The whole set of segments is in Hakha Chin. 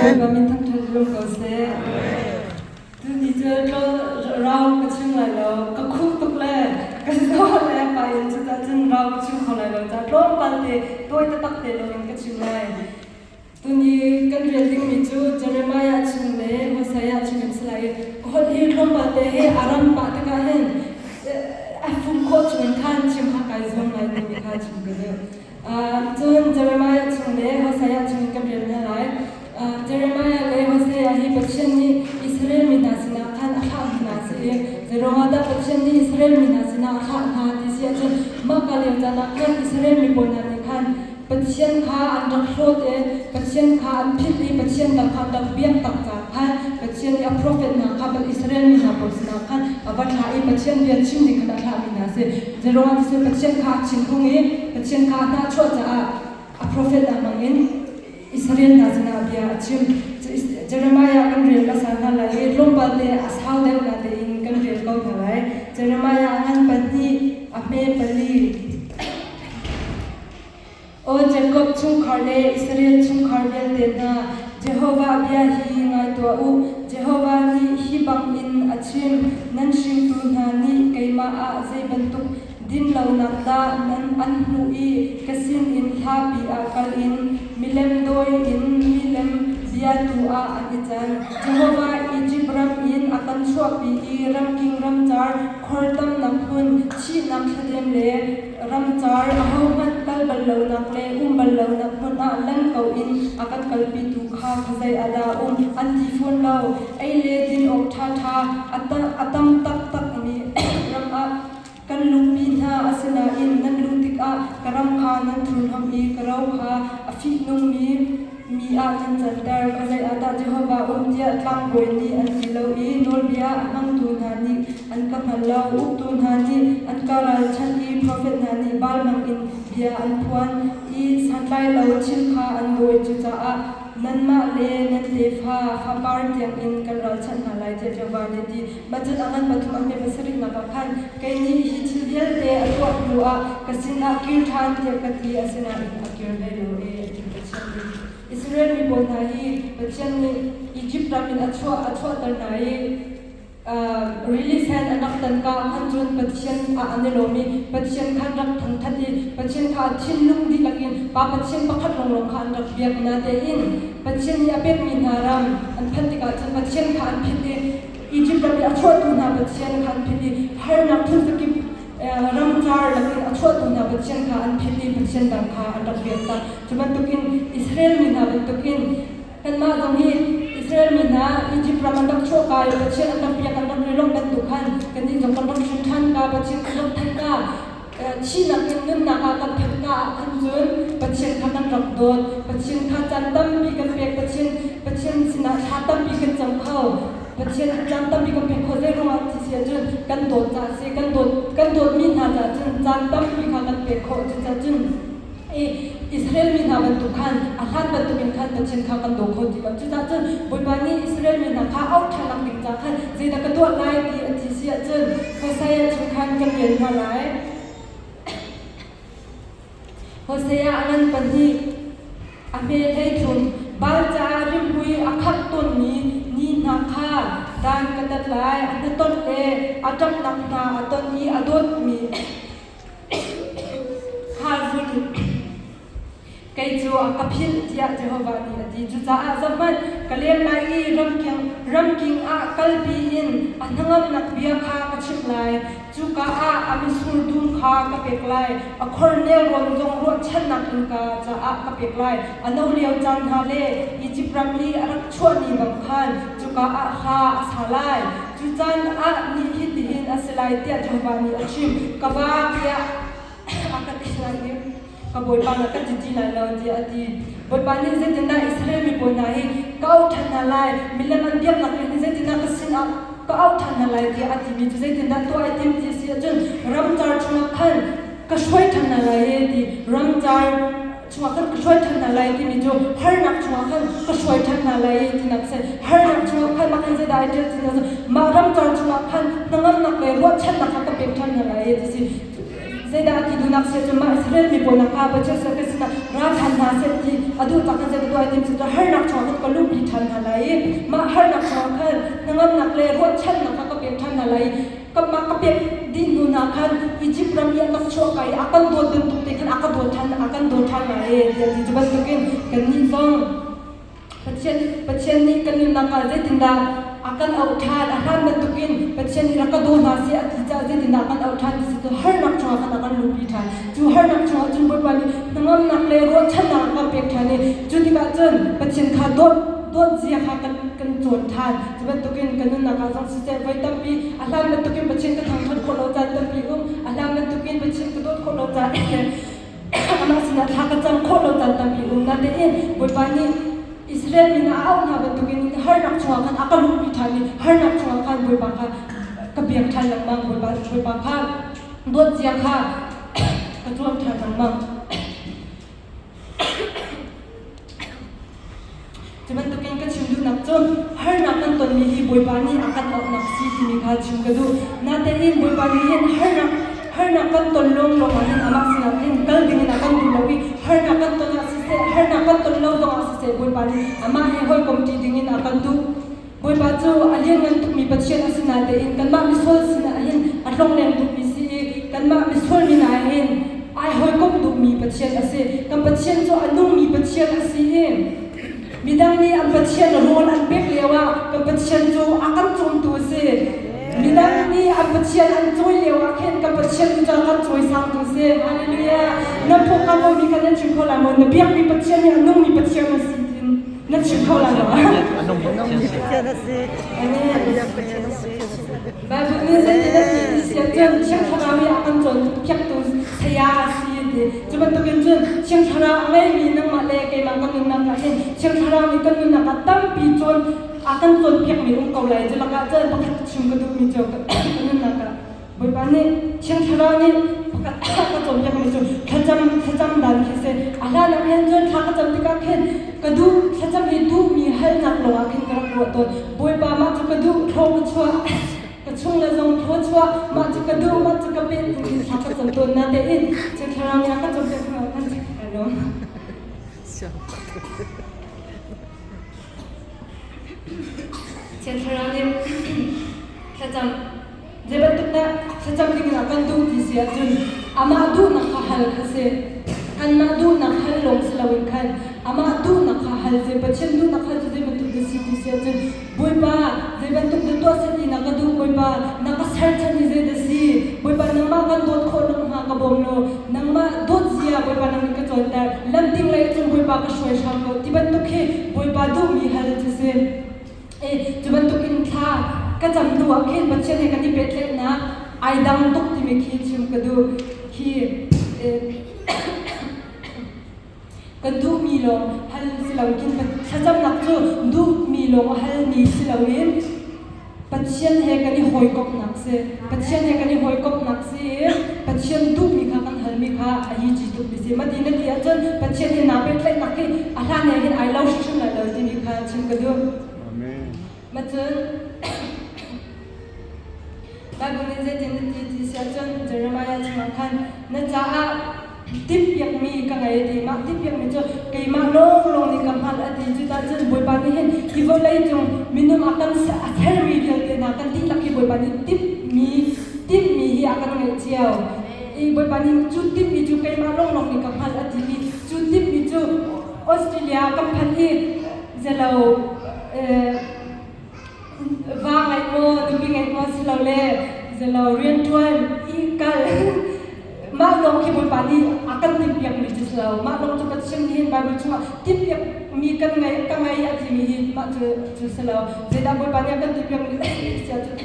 Bawipa min thangṭhat rum ko seh. Tuni cu rau ka chim lai lo. Ka khuh tuk le ka zaw le pa in cucah cun rau ka chim kho lai lo caah tlawmpal te tawi taktak te lawng in ka chim lai. Tuni kan rel dingmi cu Jeremiah chung le Hosea chung in si lai i ka holh hi tlawmpal te hi a ram pah tikah hin a fum khawh chung in khan chim kha kai zuam lai timi kha chim ka duh. Cun Jeremiah chung le Hosea chung kan rel hna lai. Jeremiah le Hosea hi Pathian nih Israel mi hna sinah khan a thlah hna a si i zeiruangah dah Pathian nih Israel mi hna sinah a thlah hna ti si ahcun mah ka lio caan ah khan Israel mi pawl hna nih khan Pathian kha an rak hlawt i Pathian kha an philh i Pathian dang kha an rak biak tak caah khan Pathian nih a profet hna kha Israel mi hna pawl sinah khan a va thlah i Pathian bia chim ding khan a thlahmi hna a si. Zeiruangah ti Pathian kha a thinhung i Pathian kha a hnahchuah caah a profet hna hmangin Israel hna sinah bia a chim. Jeremiah kan rel hmasa hna lai i tlawmpal te a sau deuh na tein kan rel ko hna lai. Jeremiah a ngan pahnih, a hme pali. Aw Jakob chungkhar le Israel chungkhar vialte hna, Jehovah bia hi ngai tuah u. Jehovah nih hi bangin a chim, Nan hringtu hna nih keimah ah zei bantuk dinlonak dah nan an hmuh i ka sinin hlapi ah kal in milem dawi in milem biatu ah an i can. Jehovah Izipt ram in a kan chuahpi i ramking ramcar khor tamnak hmun thihnak thladem le ramcar ahohmanh kal bal lonak le um bal lonak hmun ah lan ko in a kan kalpitu kha khuazei ah dah um an ti fawn lo. Ei le din awk ṭhaṭha a tam taktakmi ram ah kan luhpi hna asinain nan luh tikah ka ram kha nan thurhnawmh i ka ro kha a fihnungmi mi ah nan canter. Khuazei ah dah Jehovah um tiah tlangbawi nih an ti lo i nawlbia a hmangtu hna nih an ka hngal lo. Uktu hna nih an ka ralchanh i profet hna nih Baal hmangin bia an phuan i santlai lo thil kha an dawi. Cucaah nanmah le nan tefa fapar tiangin kan ralchanh hna lai tiah Jehovah nih a ti. Mah cun a ngan pathum a hme pasarihnak ah khan kei nih hi thil vialte a tuah hnuah ka sinah kir ṭhan tiah ka ti asinain a kir hlei lo e a ti Pathian nih. Israel mi pawl hna hi Pathian nih Izipt ram in a chuah a chuahter hna i rili sen an rak tan ka khan cun Pathian ah an i lawm i Pathian khan rak thangthat i Pathian kha thinlung dihlak in Pa Pathian pakhat lawnglawng kha an rak biak natein Pathian nih a pekmi hna ram an phanh tikah cun Pathian kha an philh i Izipt ram i a chuahtu hna Pathian kha an philh i harnak phunzakip ramcar lakin a chuahtu hna Pathian kha an philh i Pathian dang kha an rak biak ta. Cu bantukin Israel mi hna bantukin kanmah zong hi Israel mi hna Izipt ram an rak chuah ka i Pathian an rak biak an rak i lawmh bantuk khan kannih zong kan rak hrin ṭhan ka Pathian kan rak theih ka thihnak in nunnak ah kan phanh ka ah khan cun Pathian kha kan rak dawt Pathian kha caan tampi kan pek Pathian Pathian sinah thla tampi kan cam kho Pathian caan tampi kan pek kho zei ruangah ti si ahcun kan dawt caah si kan dawt kan dawtmi hna caah cun caan tampi kha kan pek khawh cucaah cun i Israel mi hna bantuk khan a hlan bantukin khan Pathian kha kan daw kho ti lo. Cucaah cun Bawipa nih Israel mi hna kha auh ṭhannak ding caah khan zeidah ka tuah lai ti a ti si ahcun Hosea chung khan kan rel hna lai. Hosea a ngan pahnih a hme hleithum Baal caah rimhmui a khangh tawnmi ni hna kha dan ka tat lai. A hnatonh le a ṭamhnak hna a ton i a dawtmi Kha zul kei cu a ka philh tiah Jehovah nih a ti. Cucaah zohhmanh, ka leng lai i ramking, ramking ah kalpi in a hnangamnak bia kha ka chimh lai. Cuka ah a mitsur dum kha ka pek lai, a khor nelrawn zong ruahchannak innka caah ka pek lai. A no lio caan hna le Izipt ram i a rak chuah ni bang khan cuka ah hla a sa lai. Cu caan ah nih hitihin a si lai tiah Jehovah nih a chim, Ka va tiah a ka ti lai i ka bawipa na ka ti ti lai lo tiah a ti. Bawipa nih zeitindah Israel mi pawl hna hi ka auh ṭhan hna lai, milem an biaknak nih zeitindah ka sinah ka auh ṭhan hna lai tiah a timi cu zeitindah tuah ai tim ti a si ahcun ramcar chungah khan ka hruai ṭhan hna lai e ti ramcar chungah khan ka hruai ṭhan hna lai timi cu harnak chungah khan ka hruai ṭhan hna lai tinak a si. Harnak chungah khan mah hin zeidah ai ṭial ti cu mah ramcar chungah khan hnangamnak le ruahchannak kha ka pek ṭhan hna lai ti si. Zeidah a ti duhnak si ahcun mah Israel mi pawl kha Pathian sal kan sinah ra ṭhan hna seh ti a duh cang khan zeidah tuah ai tim cu harnak chungah khan ka luhpi ṭhan hna lai i mah harnak chungah khan hnangamnak le ruahchannak kha ka pek ṭhan hna lai i mah ka pek dih hnu hna khan Izipt ram i a kan chuah ka i a kan dawt bantuk te khan a ka dawt ṭhan a kan dawt ṭhan lai e tiah ti cu bantukin kannih zong Pathian, Pathian nih kan nunnak ah zeitindah a kan auh ṭhan? A hlan bantukin Pathian nih rak ka daw hna seh a ti caah zeitindah a kan auh ṭhan ti si cu harnak chungah khan a kan luhpi ṭhan. Cu harnak chungah cun Bawipa nih hnangamnak le ruahchannak a kan pek ṭhan i cu tikah cun Pathian kha dawt dawt zia kha kan kan cawn ṭhan. Cu bantukin kan nunnak ah zong siseh voi tampi a hlan bantukin Pathian ka thangṭhat khawh lo caan tampi um, a hlan bantukin Pathian ka dawt khawh lo caan Amah sinah thla ka cam khawh lo caan tampi um natein Bawipa nih Israel mi hna a auh hna bantukin harnak chungah khan a ka luhpi ṭhan i harnak chungah khan Bawipa kha ka biak ṭhan lengmang Bawipa Bawipa kha dawt zia kha ka tuam ṭhan lengmang. Cu bantukin ka chim duhnak cu harnak kan tonmi hi Bawipa nih a kan auhnak si timi kha chim ka duh. Natein Bawipa nih hin harnak harnak kan ton lawnglawng ah hin amah sinah hin kal dingin a kan duh lo i harnak kan ton ah siseh harnak kan ton lo zongah siseh Bawipa nih amah he hawikom ṭi dingin a kan duh. Bawipa cu a lianngan tukmi Pathian a si natein kanmah misual sinah hin a tlongleng duhmi si i kanmah misual mi hna hin ai hawikomh duhmi Pathian a si. Kan Pathian cu a nungmi Pathian a si i midang nih an Pathian rawl an pek lioah kan Pathian cu a kan cawmtu a si. Midang nih an Pathian an cawi lioah khin kan Pathian cu a kan cawisangtu a si. Hallelujah. Na pawngkam ummi kha nan chim kho lai maw? Na biakmi Pathian hi a nungmi Pathian a si tiin na chim kho lai maw? Pathian a si. Bible nih zeitin a ti ti si ahcun Thiang Thlarau i a kan cawnpiaktu saya a si ti. Cu bantukin cun Thiang Thlarau a ngeimi nangmah le keimah kan nunnak ah hin Thiang Thlarau nih kan nunnak ah tampi cawn a kan cawnpiakmi um ko lai. Cu lakah cun pakhat chim ka duhmi cu ka nunnak ah Bawipa nih Thiang Thlarau nih pakhat ka cawnpiakmi cu thlacam thlacam dan khi si. A hlan ah khin cun thla ka cam tikah khin ka duh thlacam hi duhmi halnak lawngah khin ka rak ruah tawn. Bawipa mah cu ka duh thlaw ka chuah ka chung le zong thlaw chuah mah cu ka duh mah cu ka pet tiin thla ka cam tawn natein Thiang Thlarau nih a ka cawnpiak hnu ah khan ka lawm. Thiang Thlarau nih thlacam Zei bantuk dah thlacam ding ah kan duh ti si ahcun amah duhnak kha hal kha si. Kanmah duhnak hal lawng si loin khan amah duhnak kha hal si. Pathian duhnak hal cu zei bantuk dah si ti si ahcun Bawipa zei bantuk dah tuah seh ti na ka duh Bawipa na ka serchan hi zei dah si Bawipa nangmah kan dawt khawh nakhnga ka bawm law nangmah dawt zia Bawipa nang nih ka cawnter lamding lei cun Bawipa ka hruai hram ko ti bantuk hi Bawipa duhmi hal cu si. Cu bantukin thla ka cam hnu ah khin Pathian he kan i pehtlaihnak ai dang tuk timi khi chim ka duh. Khi kan duhmi lawng hal si loin khin thlacamnak cu duhmi lawng a halmi si loin Pathian he kan i hawikomhnak si. Pathian he kan i hawikomhnak si i Pathian duhmi kha kan halmi kha a hi ci tukmi si. Mati na ti ahcun Pathian he naa pehtlaihnak hi a hlan he hin ai lo hrimhrim lai lo timi kha chim ka duh. Amen. Macun Bible nih zeitin na ti ti si ahcun Jeremiah chungah khan na caah timhpiakmi ka ngei a ti. Mah timhpiakmi cu keimah lawnglawng nih ka hngalh a ti. Cucaah cun Bawipa nih hin hi vawlei cung minung a kan a sermi vialte hna kan dihlak hi Bawipa nih timhmi timhmi hi a kan ngeih cio. I Bawipa nih cu timhmi cu keimah lawnglawng nih ka hngalh a timi cu timhmi cu Australia kan phanh i zelo va ngeih maw nupi ngeih maw silole zelo rianṭuan i kal mah lawng khi Bawipa nih a kan timhpiakmi cu si lo mah lawng cu Pathian nih hin Bible chungah timhpiakmi kan ngei ka ngei a timi hi mah cu cu si lo zeidah Bawipa nih a kan timhpiakmi si ahcun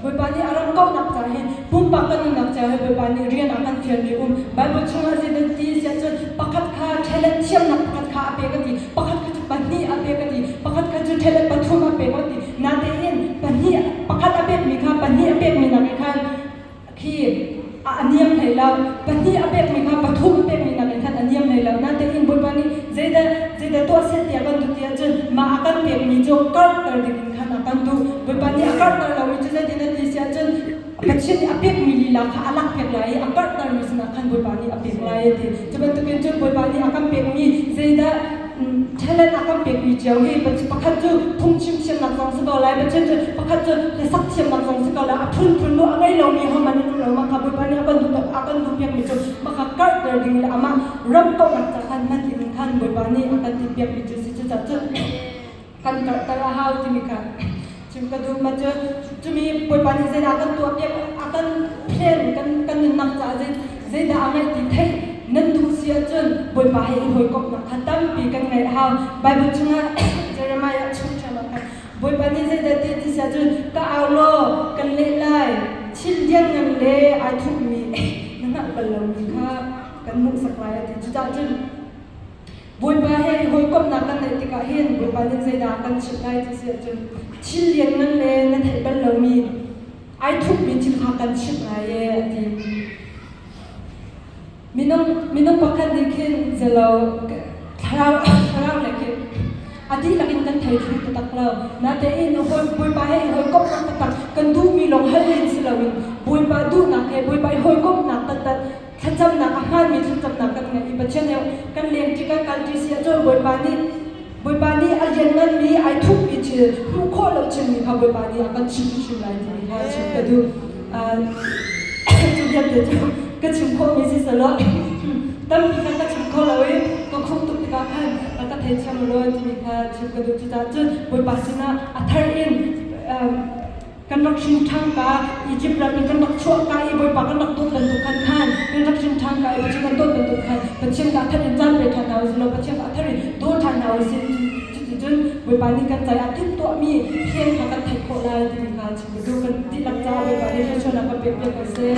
Bawipa nih a ram kauhnak ca hi pumpak kan nunnak ca hi Bawipa nih rian a kan fialmi um Bible chungah zeidah ti si ahcun pakhat kha talent thiamnak pakhat kha a pek a ti pakhat kha cu pahnih a pek a ti pakhat kha cu talent pathum a pek a ti natein pahnih pakhat a pekmi kha pahnih a pekmi nak in khan khi a niam hlei lo pahnih a pekmi kha pathum a pekmi nak in khan a niam hlei lo natein Bawipa nih zeidah zeidah tuah seh tiah kan duh ti ahcun mah a kan pekmi cu karhter ding in khan a kan duh Bawipa nih a karhter lomi cu zeitin a ti si ahcun. Pathian nih a pekmi lila kha a lakpiak lai i a karhtermi sinah khan Bawipa nih a pek lai a ti. Cu bantukin cun Bawipa nih a kan pekmi zeidah talent a kan pekmi cio hi pakhat cu phungchim thiamnak zong si ko lai, Pathian cu pakhat cu hlasak thiamnak zong si ko lai, a phunphun mu a ngei lomi hohmanh an um lo. Mah kha Bawipa nih a kan duh a kan duhpiakmi cu mah kha karhter ding le amah ram kauhnak ca khan hman ding khan Bawipa nih a kan timhpiakmi cu si. Cucaah cun kan karhter a hau timi kha chim ka duh. Mah cu cumi Bawipa nih zeidah a kan tuahpiak, a kan plan, kan kan nunnak caah zeidah a ngeih ti theih nan duh si ahcun Bawipa he i hawikomhnak kha tampi kan ngeih a hau. Bible chungah Jeremiah chung ṭhiam ah khan Bawipa nih zeidah ti ti si ahcun ka au law kan leh lai, thil lianngan le ai thupmi na hngalh bal lomi kha kan hmuhsak lai a ti. Cucaah cun Bawipa he i hawikomhnak kan neih tikah hin Bawipa nih zeidah a kan chimh lai ti si ahcun thil lianngan le na theih bal lomi ai thupmi thil kha kan chimh lai ee a ti. Minung minung pakhat nih khin zelo thlarau thlarau le khin a dihlak in kan thei thlu taktak lo. Natein Bawipa he i hawikomhnak taktak kan duhmi lawng hal in si loin Bawipa duhnak he Bawipa i hawikomhnak taktak thlacamnak a hmaanmi thlacamnak kan ngeih i Pathian he kan lengṭi kan kalṭi si ahcun Bawipa nih Bawipa nih a liannganmi ai thupmi thil hmuh khawh lo thilmi kha Bawipa nih a kan chimh hrimhrim lai timi kha chim ka duh. Cu vialte cu ka chim khawhmi si selaw tampi kha ka chim kho lo i ka khuh tuk tikah khan ka theithiam law timi kha chim ka duh. Cucaah cun Bawipa sinah a thar in Kan rak hrin ṭhan ka Egypt ram in kan rak chuah ka i Bawipa kan rak dawt bantuk khan khan kan rak hrin ṭhan ka i Pathian kan dawt bantuk khan Pathian ka thar in caan pe ṭhan hna usih law Pathian ka thar in daw ṭhan hna usih. Cuticun Bawipa nih kan caah timhtuahmi plan kha kan theih khawh lai timi kha chim ka duh. Kan dihlak caah Bawipa nih thluachuahnak kan pek piak ko seh.